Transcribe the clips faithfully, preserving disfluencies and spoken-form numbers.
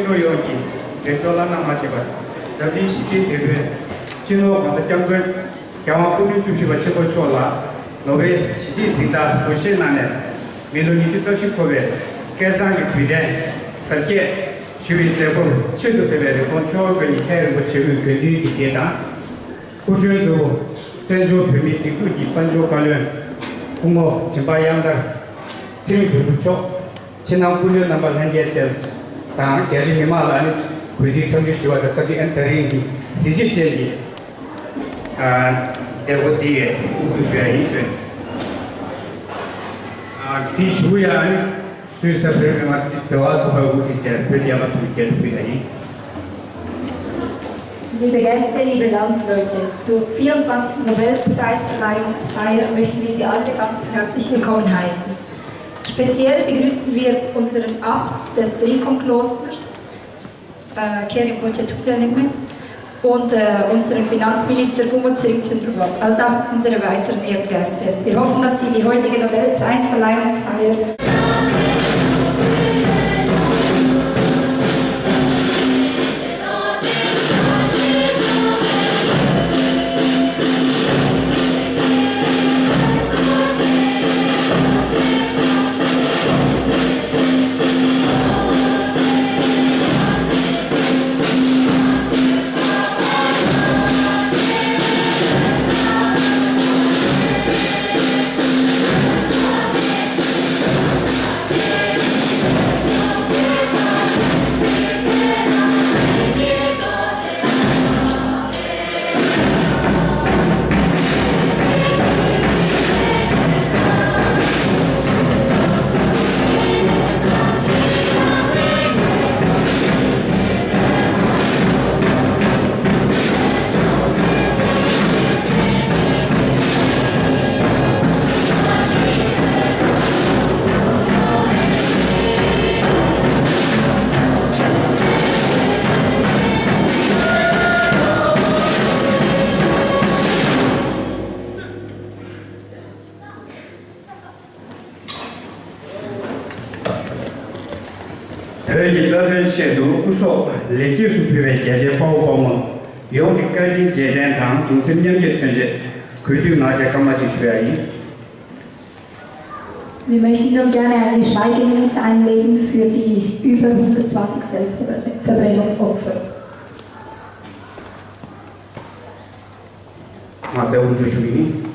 ལྷོ་ཡོངས་ཀྱི་འབྲེལ་ཕྱོགས་བླ་ན་མ་མཆིས་པ་འཛམ་གླིང་ཞི་བདེའི་དེད་དཔོན་སྤྱི་ནོར་༸གོང་ས་༸སྐྱབས་མགོན་རྒྱལ་དབང་སྐུ་ཕྲེང་བཅུ་བཞི་པ་ཆེན་པོ་མཆོག་ལ་ནོ་བེལ་ཞི་བདེའི་གཟེངས་རྟགས་འབུལ་བཞེས་གནང་ནས་མི་ལོ་ཉི་ཤུ་རྩ་བཞི་འཁོར་བའི་སྐལ་བཟང་གི་དུས་དྲན་གཟབ་རྒྱས་ཞུ་བའི་མཛད་སྒོར་ཆེད་དུ་ཕེབས་པའི་རིན་གོང་མཆོག་དགོན་གྱི་མཁན་རིན་པོ་ཆེ་དབུས་དགེ་འདུན་གྱི་སྡེ་དང་། སྐུ་མགྲོན་གཙོ་བོ་བཙན་བྱོལ་བོད་མིའི་སྒྲིག་འཛུགས་ཀྱི་དཔལ་འབྱོར་བཀའ་བློན་སྐུ་ངོ་འཇིམ་པ་དབྱངས་དར་ཚེ་རིང་དོན་གྲུབ་མཆོག་ཕྱི་ནང་སྐུ་མགྲོན་རྣམ་པ་ལྷན་རྒྱས་བཅས་དང་རྒྱ་ཆེ་མི་མང་ལ་ནི་གུས་བཏུད་འཚམས་འདྲི་ཞུ་བ་དང་། ཚ་ཏི་ཨན་ད་རིང་གི་གཟི་བརྗིད་ཅན་གྱི་ཨ་མཛད་སྒོ་འདི་ཡི་དབུ་འཛུགས་ཞུ་ཡ་ཡིན་ཞུ། ཨ་འདི་ཞུ་ཡ་ནི་སུད་སི་བོད་མི་མང་འབྲེལ་བ་ཚོགས་པའི་དབུ་ཁྲིད་བཅས་བོད་རྒྱལ་ཁབ་ཚོའི་རྒྱལ་དབུས་ཡིན། Liebe Gäste, liebe Landsleute, zur vierundzwanzigsten Nobelpreisverleihungsfeier möchten wir Sie alle ganz herzlich willkommen heißen. Speziell begrüßen wir unseren Abt des Rincon-Klosters, äh, Kherim Poche Thukdyanigme, und, äh, unseren Finanzminister Kumo Tserim Tünrübok, als auch unsere weiteren Ehrengäste. Wir hoffen, dass Sie die heutige Nobelpreisverleihungsfeier བོད་ཀྱི་རྩ་དོན་ཆེད་དུ་སྐུ་སྲོག་ལེགས་སྐྱེས་སུ་ཕུལ་བའི་རྒྱ་ཆེའི་དཔའ་བོ་དཔའ་མོ་ཡོངས་ཀྱི་བཀའ་དྲིན་རྗེས་དྲན་དང་གདུང་སེམས་མཉམ་སྐྱེད་མཚོན་ཆེད་གུས་འདུད་ངག་བཅད་སྐར་མ་གཅིག་ཞུ་ཡ་ཡིན། Wir möchten nun gerne eine Schweigeminute einlegen für die über hundertzwanzig Selbstverbrennungsopfer. ང་ཚོའི་དབུ་འཛུགས་ཞུ་གི་ཡིན།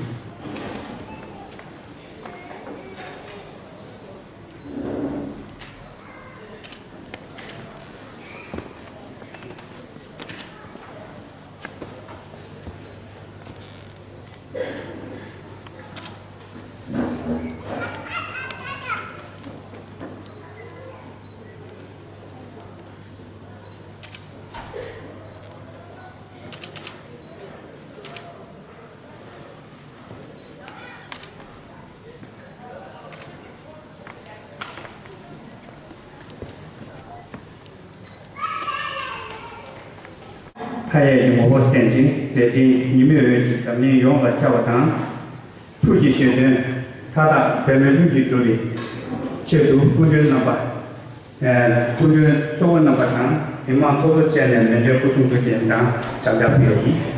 མཐའ་ཡས་ཀྱི་ངོ་བོར་བརྟེན་ཅིང་མཛད་འཕྲིན་ཉི་མའི་འོད་ཀྱིས་འཛམ་གླིང་ཡོངས་ལ་ཁྱབ་པ་དང་། ཐུགས་ཀྱི་བཞེད་དོན་མཐའ་དག་འབད་མེད་ལྷུན་གྱིས་འགྲུབ་པའི་ཆེད་དུ་སྐུ་མགྲོན་རྣམ་པ། ཨ་སྐུ་མགྲོན་གཙོ་བོ་རྣམ་པ་དང་མི་མང་ཚོགས་གཙོ་བཅས་ནས་མཎྜལ་སྐུ་གསུང་ཐུགས་རྟེན་དང་ཕྱག་རྟགས་ཕུལ་ཡ་ཡིན།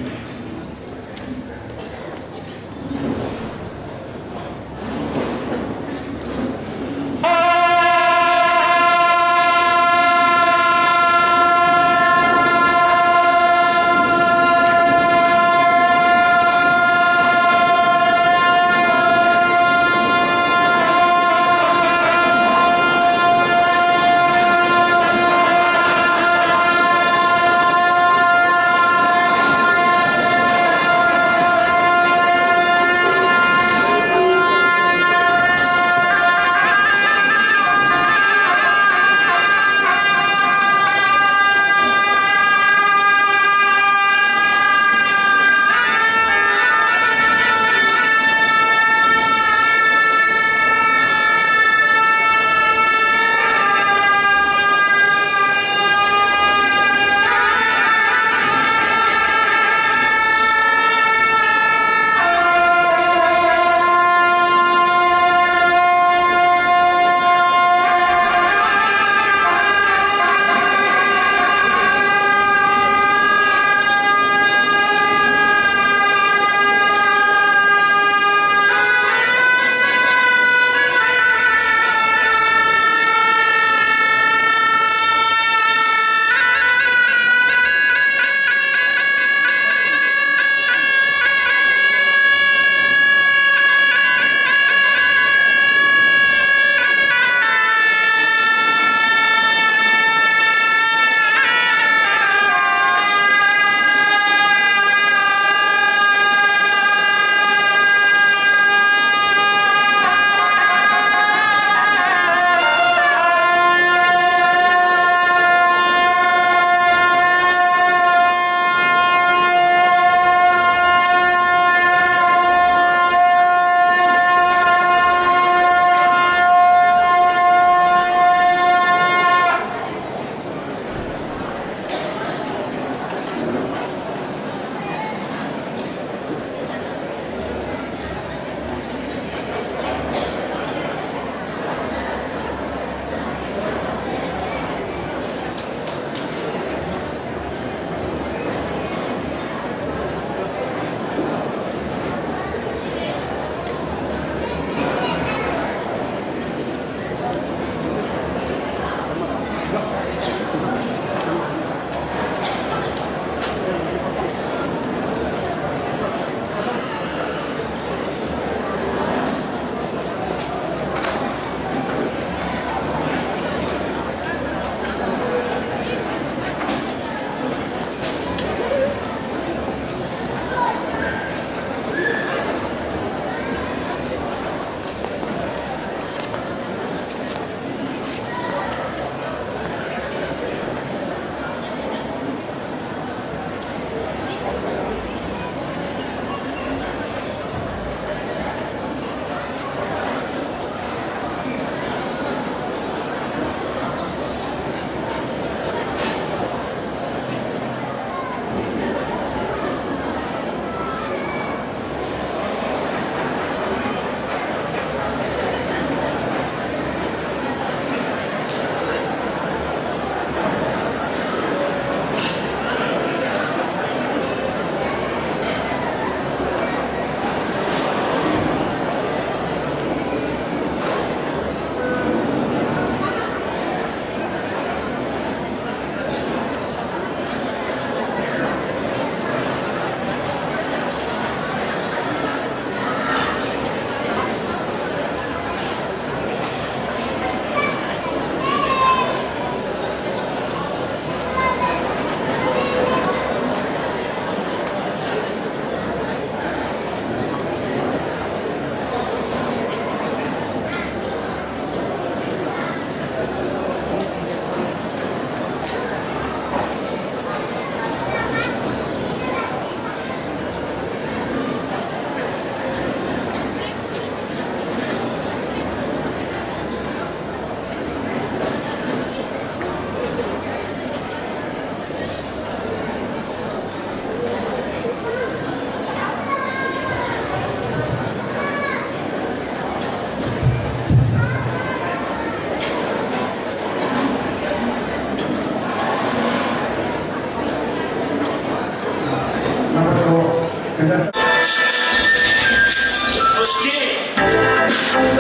བཀྲ་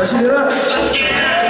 ཤིས་བདེ་ལེགས།